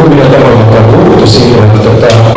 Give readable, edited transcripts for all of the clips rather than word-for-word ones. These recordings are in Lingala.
Tokomi na ntango ya makabo, tosengi na tata.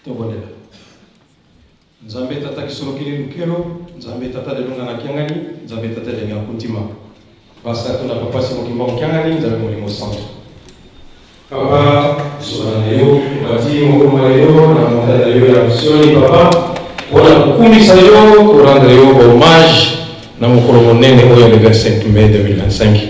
Tobondela. Nzambe Tata kisolokeli lukelo, Nzambe Tata lelonga na kiangani, Nzambe Tata elengi na kuntima. Basa to na Papa Simon Kimbangu Kiangani, Nzambe Molimo Santu. Papa, sola na yo, obati mokolo mwa lelo na montagne na yo ya Sioni, Papa, mpona kokumisa yo, korendre yo hommage na mokolo monene oyo le 25 mai 2025.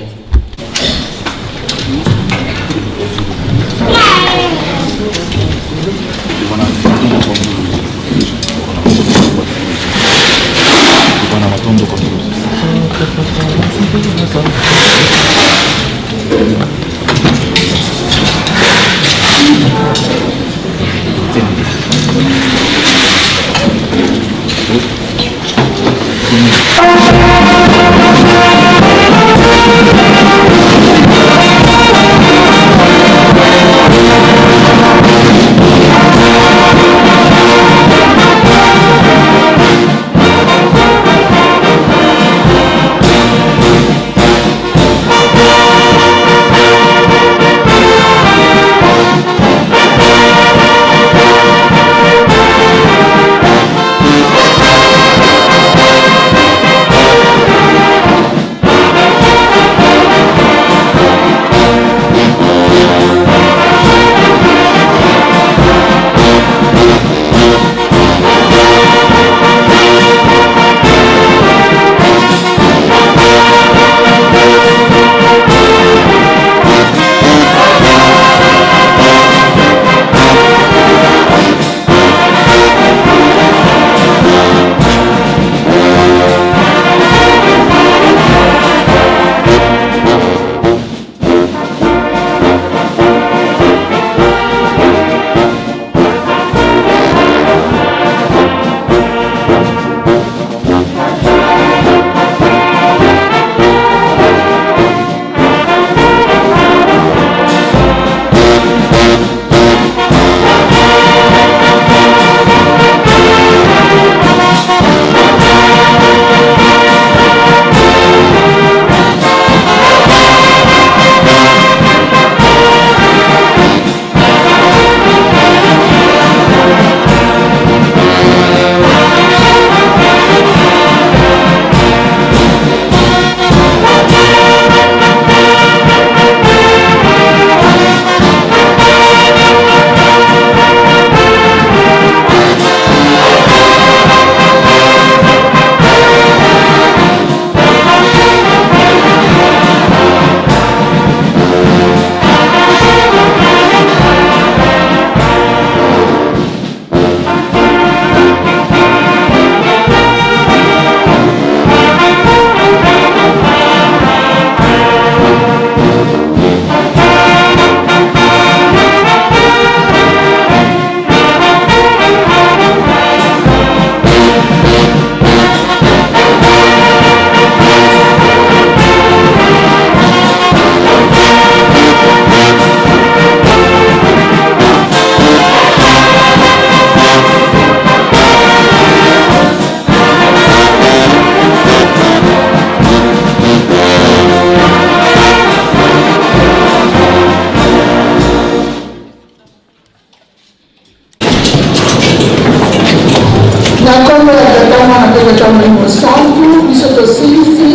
Na nkombo ya Tata, Mwana mpe Tata Molimo Santu, biso tosilisi.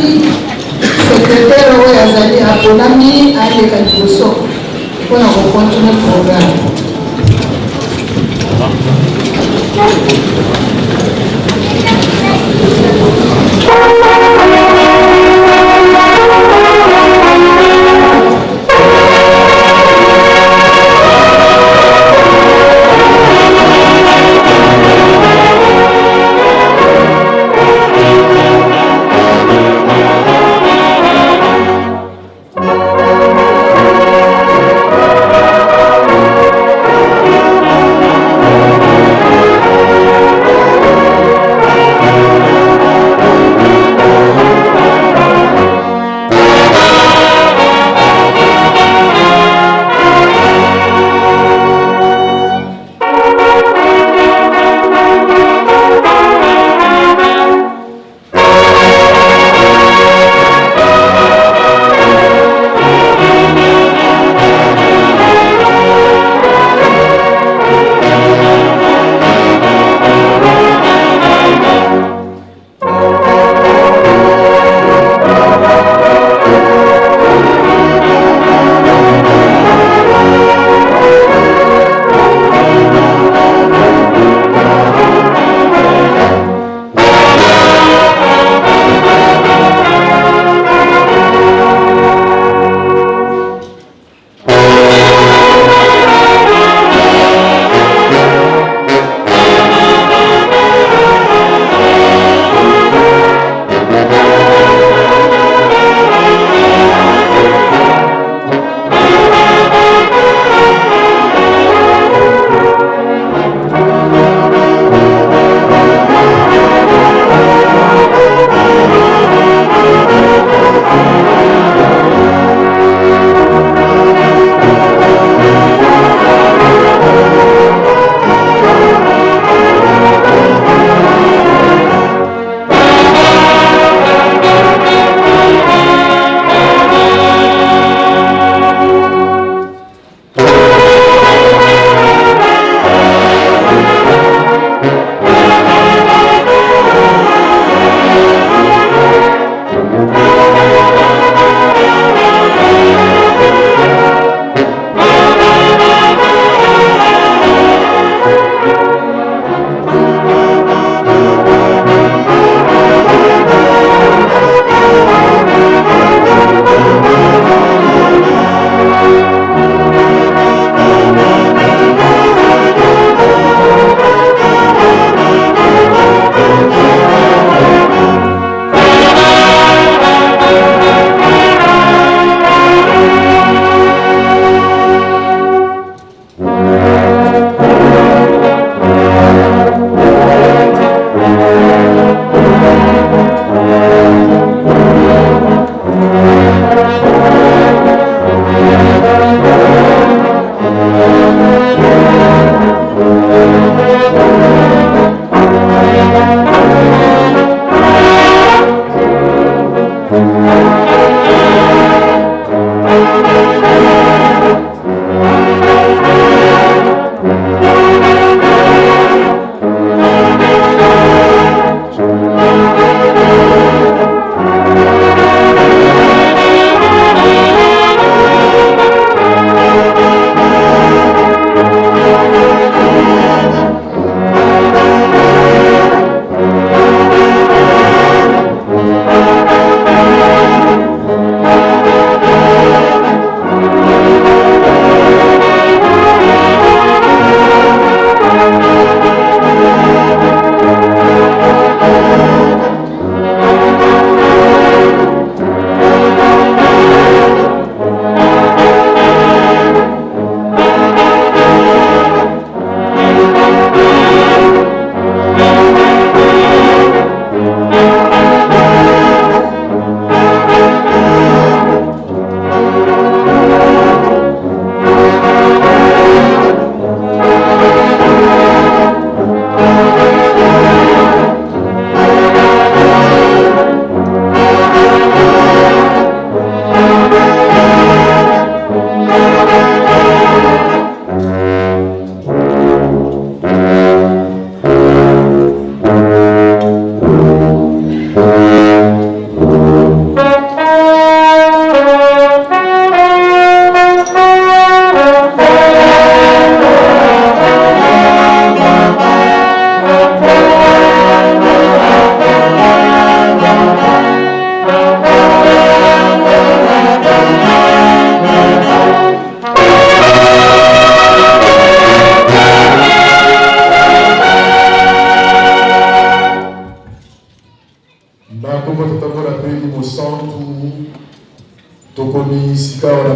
Secrétaire oyo azali aponami aleka liboso mpona kocontinue programme.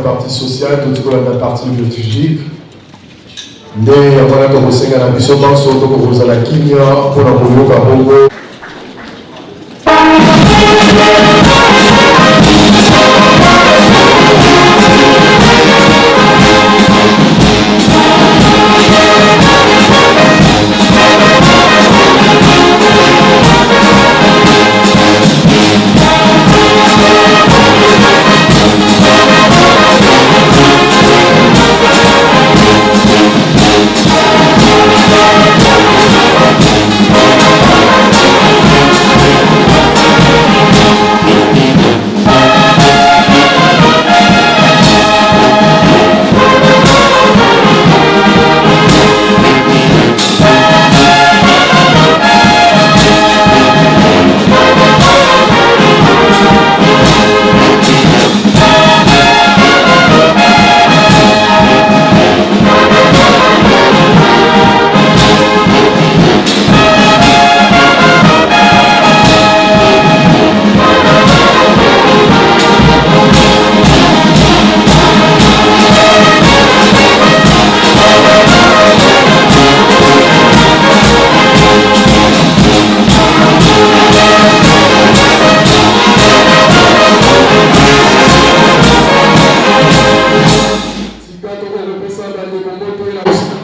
partie sociale, touti kolanda partie liturgique. Nde yango wana tokosenga na biso banso tokokozala kimia mpo na koyoka bongo.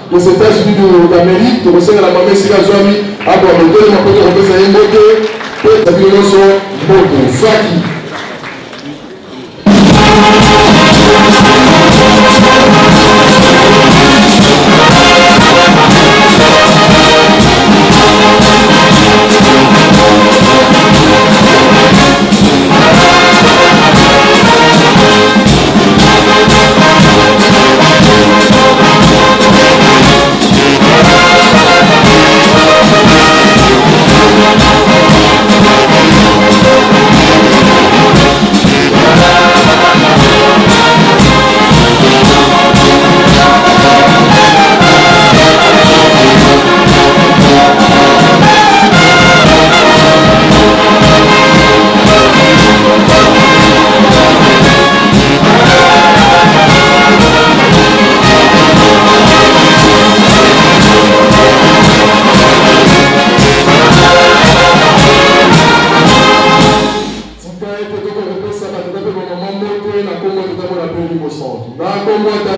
Des États-Unis d'Amérique, tokosenga na mama esika azwami abwa motelema mpo tokopesa ye mbote mpe bino nyonso mbote faki. Tika ete tokokopesa batata mpe bamama mbote na nkombo ya Tata, Mwana mpe Molimo Santu. Na nkombo ya Tata.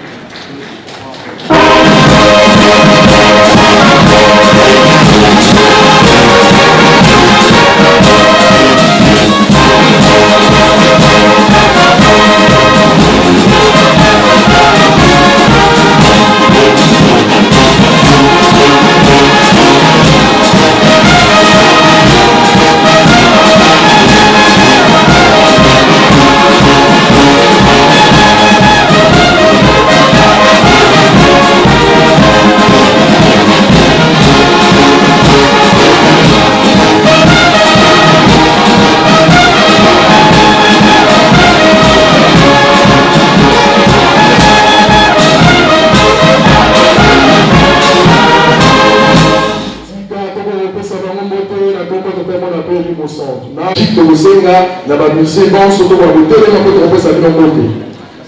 Tika tokokopesa bango mbote na nkombo ya Tata, Mwana mpe Elimo Santu. Na tokosenga na bamusicien banso tokoka kotelema mpo tokopesa bino mbote.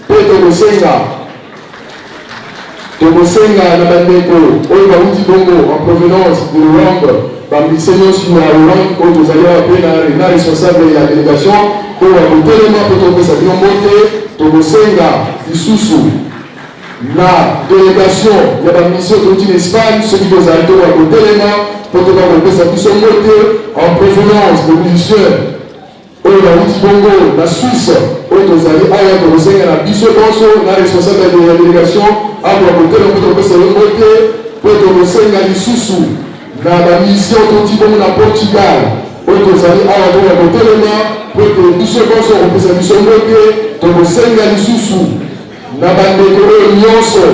Mpe tokosenga tokosenga na bandeko oyo bauti bongo en provenance de Hollande, bamusicien nyonso ya Hollande oyo tozali awa mpe na responsable ya délégation oyo bakotelema mpo tokopesa bino mbote. Tokosenga lisusu na delegation ya ba mission touti na Espagne, soki tozali tokoka kotelema mpo tokoka kopesa biso mbote en provenance de musicien oyo bauti bongo na Suisse oyo tozali awa. Tokosenga na biso nyonso na responsable ya delegation akoka kotelema mpo tokopesa yo mbote. Mpo tokosenga lisusu na bamission touti bongo na Portugal oyo tozali awa, tokoka kotelema mpo ete biso nyonso kopesa biso mbote. Tokosenga lisusu na bandeko oyo nyonso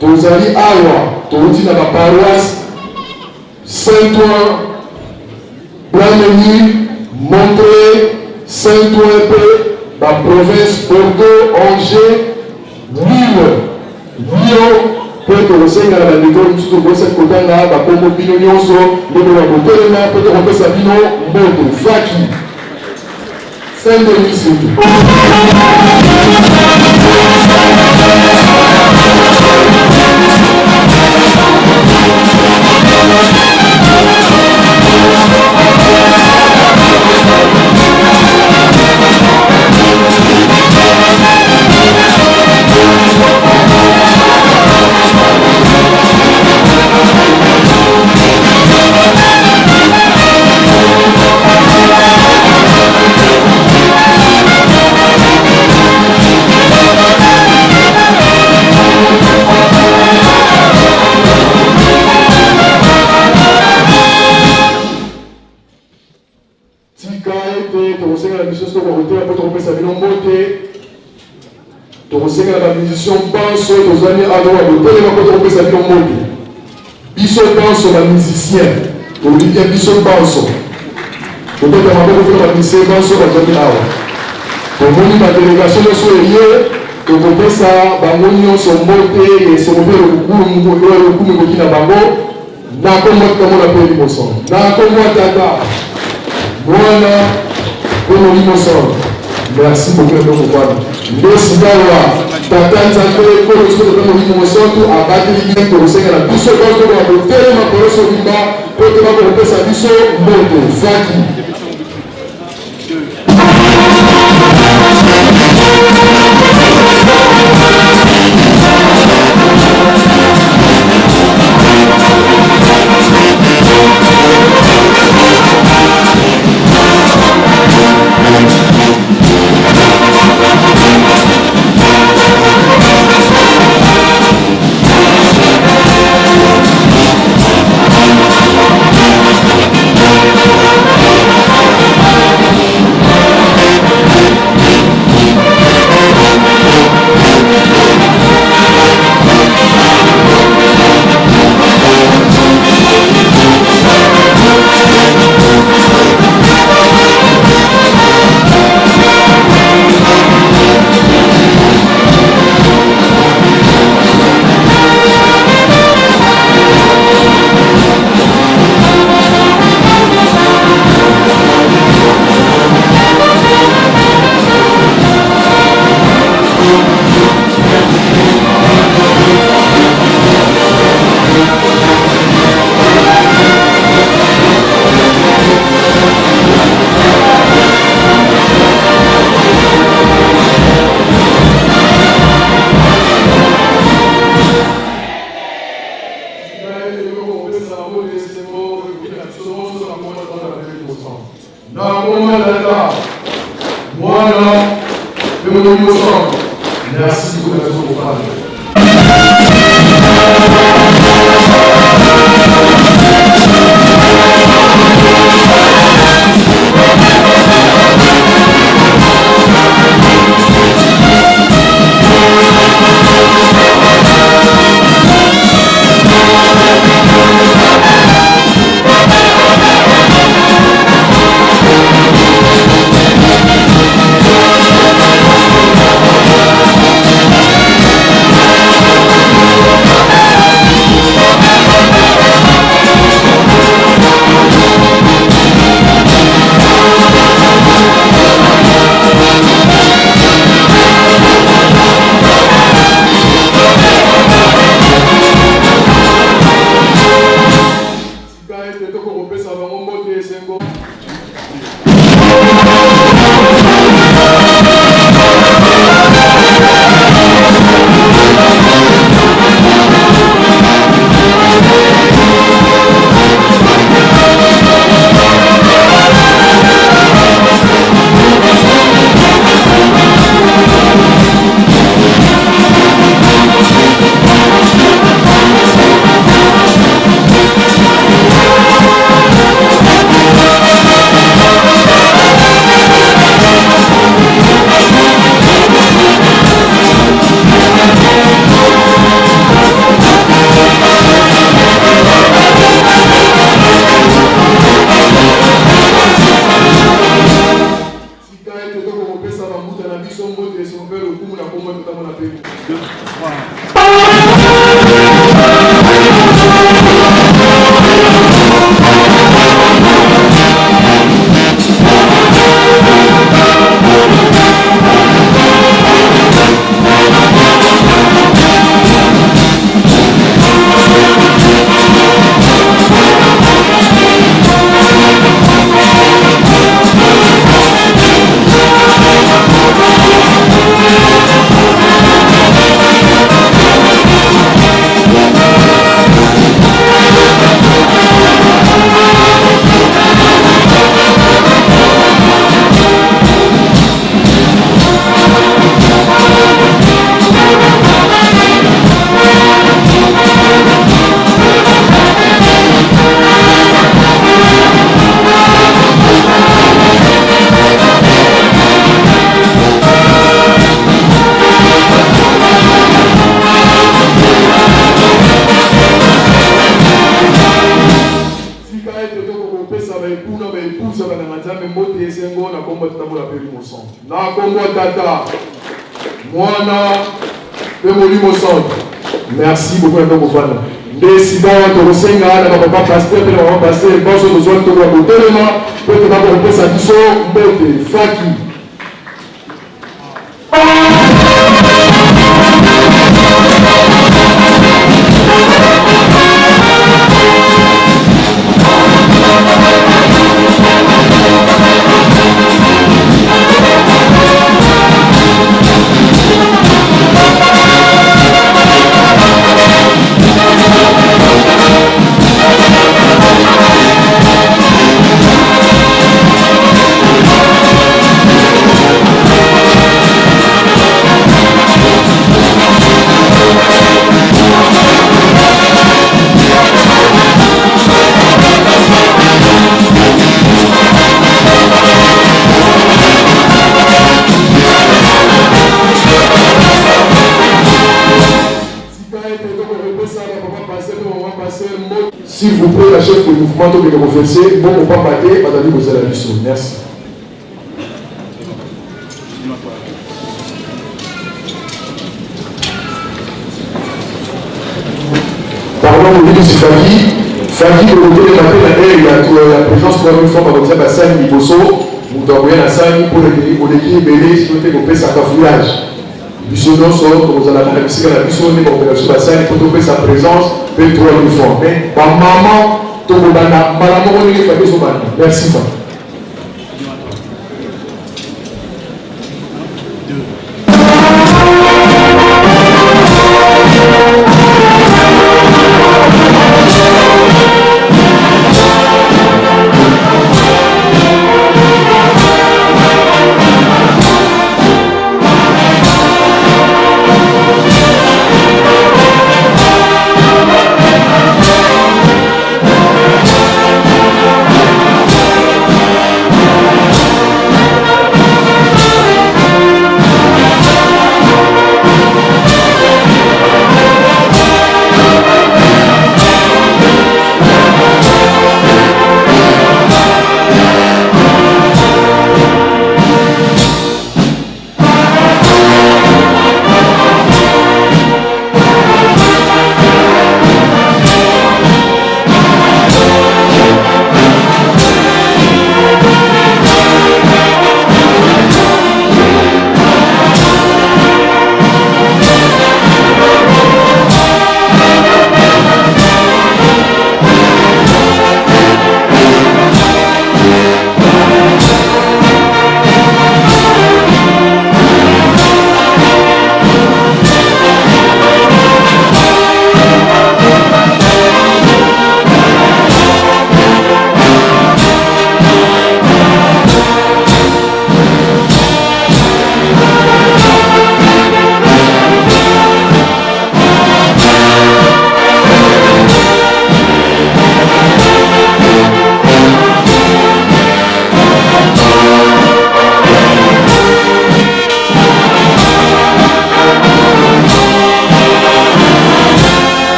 tozali awa touti na baparoisse Saint-Ouen, Blameny, Montreuil, Saint-Ouen mpe baprovince Bordeaux, Angers, Lille, Lyon, mpe tokosenga na bandeko oyo mosusu tokosaki kotanga bakombo, bino nyonso nde boka kotelema mpe tokopesa bino mbote faki. Saint Denis surtout. Tika ete tokosenga na biso soko koteya mpo tokopesa bino mbote. Tokosenga na bamusicien banso tozwani awa tokoka kotelema mpo tokopesa bino mbote. Biso banso bamusicien, tolobi bien biso banso, tobeta maboko mpona bamusicien banso bazwani awa. Tomoni badelegation nyonso eye, tokopesa bango nyonso mbote ya esengo mpe lokumu ekoki na bango. Na kombo ya Tata, Mwana mpe Molimo Santu. Na kombo ya Tata, Mwana mpe Molimo Santu. Merci beaucoup na biloko wana. Nde sikawa Tata Nzambe Nkolo Yesu mpe Molimo Mosantu abateli bino, tokosenga na biso banso na kotelema poloso mobimba mpo ete bakokopesa biso mbote faki. Merci beaucoup na biso. Ba époux na ba épouse ya banganga Nzambe mbote, esengo na kombo ya Tata, Mwana mpe Molimo Santu. Na kombo ya Tata, Mwana mpe Molimo Santu. Merci beaucoup na ndoko kovanda. Nde sika tokosenga na bapapa pasteur mpe na bamama pasteur nyonso tozwa ntongo ya kotelema mpo ete bakokopesa biso mbote. Faki. Tika ete tokokopesa bapapa pasteur mpe mama pasteur mbote. S'il vous plaît, la chef de mouvement, tokende koverser mbongo pamba te bazali kozela biso. Merci. Pardon, molibisi Faki. Faki, okotelema te na heure ya présence 3000 francs. Bakotia basani liboso, moto akoya na sani mpo oleki ebele, sino te kopesaka voyage. Biso nyonso tokozalaka na bisika na biso nde bakopela biso basani mpo topesa présence mpe 3000 francs. Mais bamama, tokobanda mbala moko ndenge Faki ezobanda. Merci, Faki.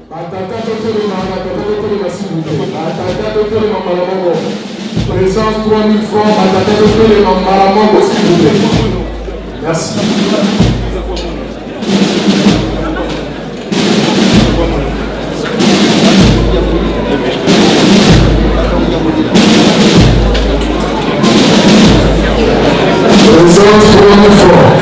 Batata totelema, batata totelema s'il vous plaît. Batata totelema mbala moko. Présence 3000 francs, batata totelema mbala moko s'il vous plaît. Merci. Présence 3000 francs.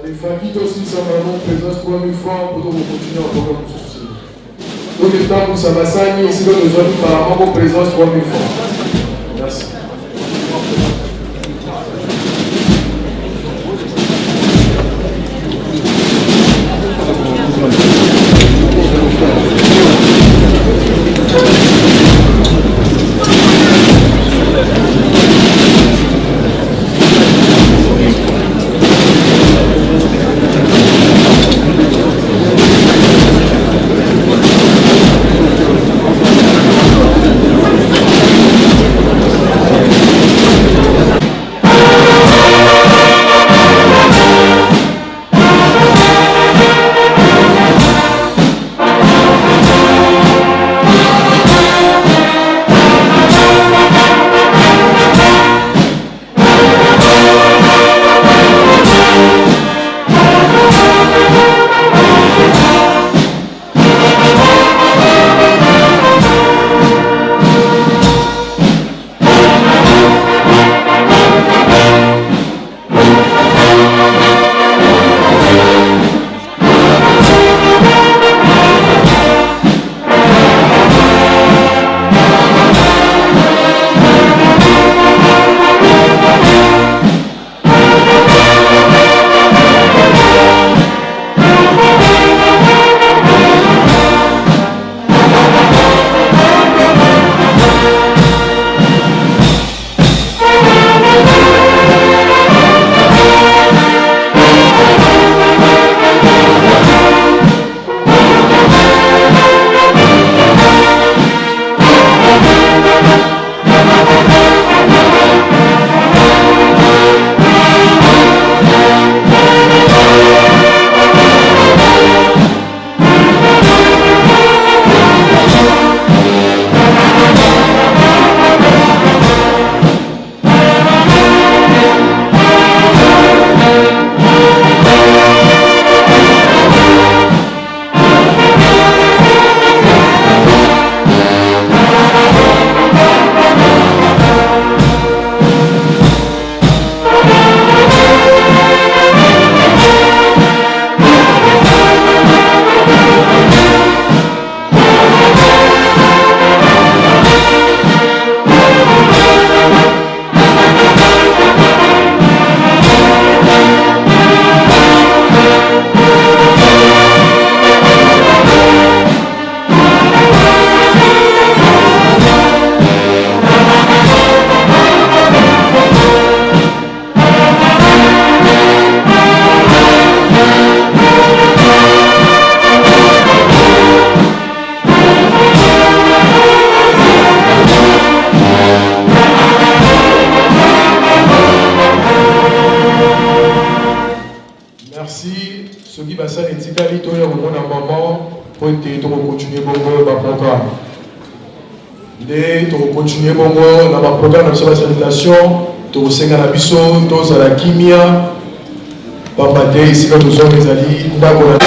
Alefaki tosilisa mbala moko présence 3000 francs mpo tokokontinue na programme mosusu nsima. Toketambwisa basani esika tozwaki mbala moko présence 3000 francs. Merci. Merci soki basali etikali toya komona mama mpo ete tokokontinue bongo baprogramme nde tokokontinue bongo na baprogramme na biso basalutation tokosenga na biso tozala kimia pamba te esika tozwaka ezali ndako na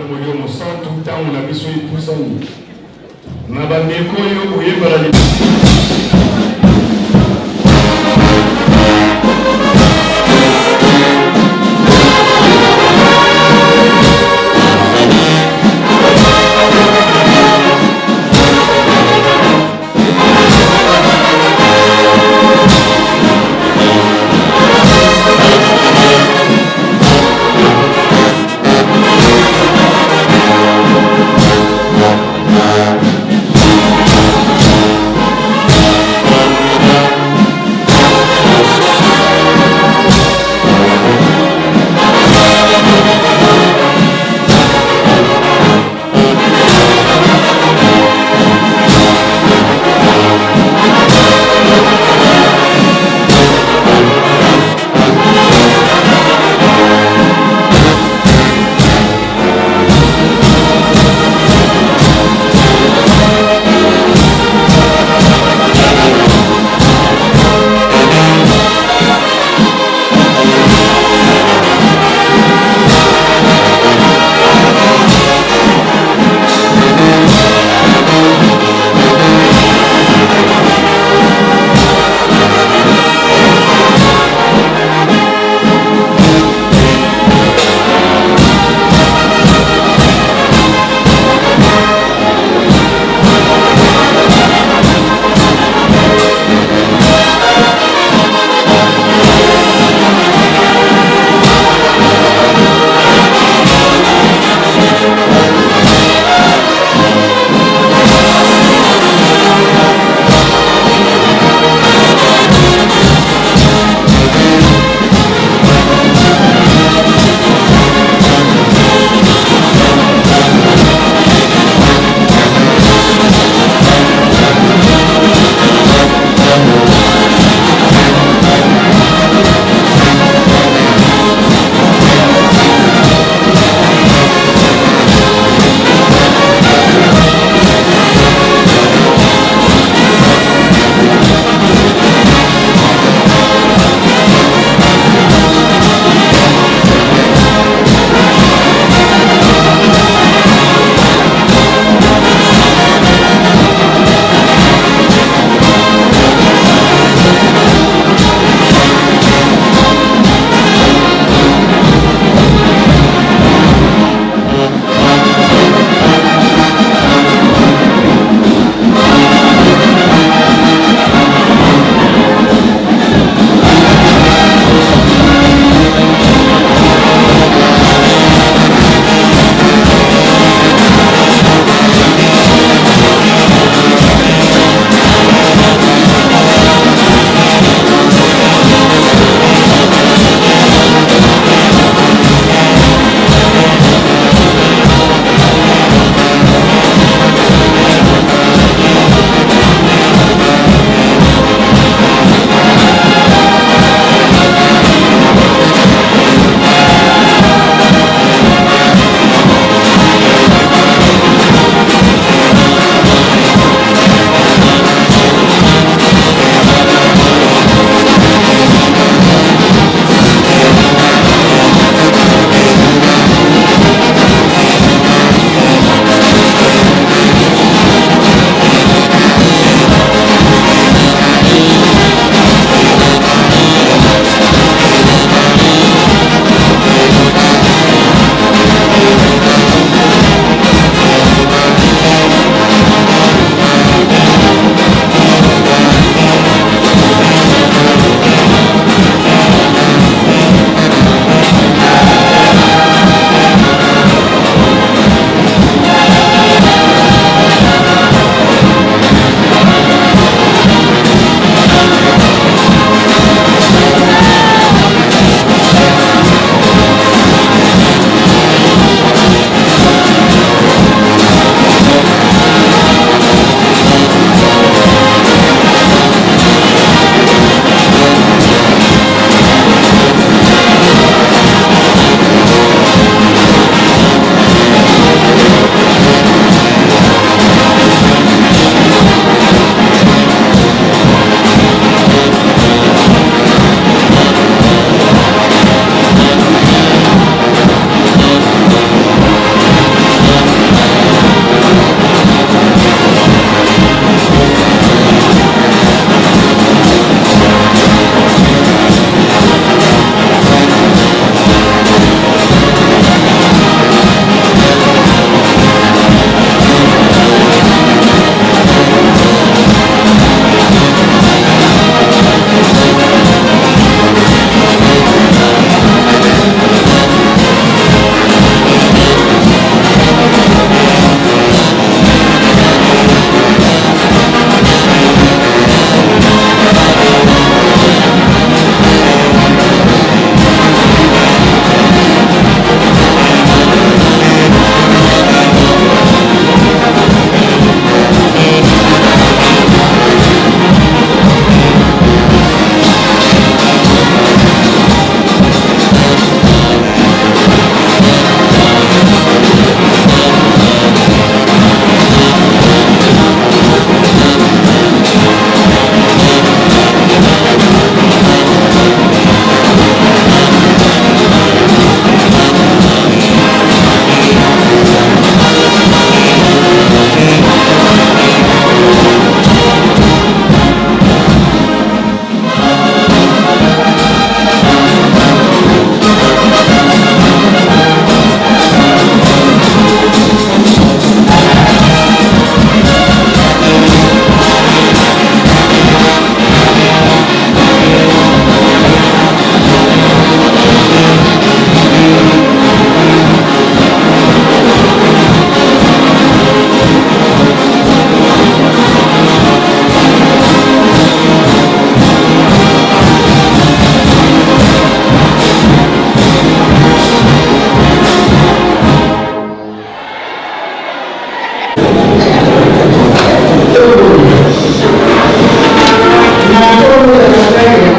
Molimo Mosantu, ntango na biso epusani. Na bandeko oyo koyebana.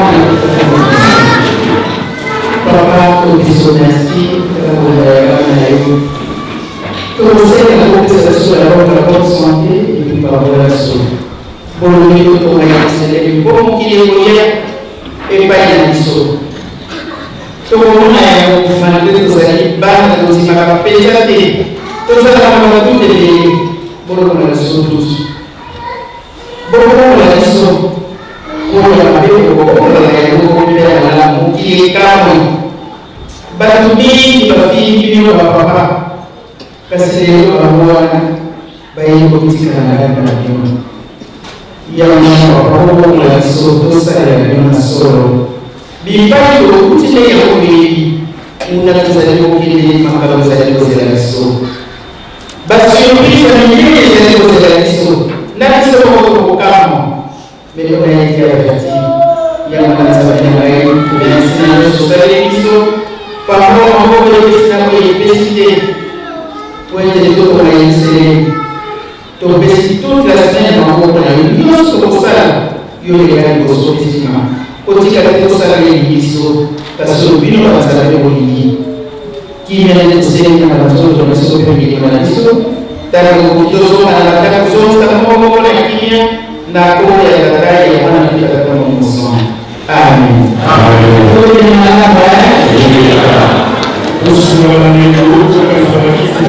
Mwana mpe Tata Molimo Santu. Papa, topesi yo merci kaka kozala ya bana na yo. Tokosenga kopesa biso d'abord la bonne santé et puis parole ya biso. Bolobi totonga Yerusalemi mpo mokili ekoya epai na biso. Tokomona yango malgre tozali bana tondimaka mpenza te, tozalaka na badoute ebele. Bolongola biso doute. Bobongola biso oyo ya mabe, bokobongolaka yango ekomi mpe ya malamu. Mokili ekamwe, bato mingi bafingi bino bapapa, kasi lelo bango wana bayei komitika na ngambo na bino. Yango wana papa, bobongola biso tosalela bino na solo. Bipai tokuti ndenge yango toyebi, kuna tozali kokende, makambo ezali kozela biso. Ba surprise ya minene ezali kozela biso, na biso moko tokokamwa. Mais on a été averti. Yango wana Nzambe na ngai, merci na nyonso osaleli biso. Papa, maboko epesi na oyo epesi te, po ete tokoma Yerusalemi. Topesi toute la semaine na maboko na yo, nyonso tokosala yo leka liboso mpe nsima. Kotika te tosala nini biso, kasi oyo bino banzambe bolingi. Kimia nde tosengi na banzoto na biso mpe milimo na biso. Ntango tozonga na bandako, zongisa moko moko na kimia na kombo ya Tata, ya Mwana mpe ya Tata Molimo Santu. Amen. Tobina malamu, eh? Kosunga bandeko, tokanisa bakiti.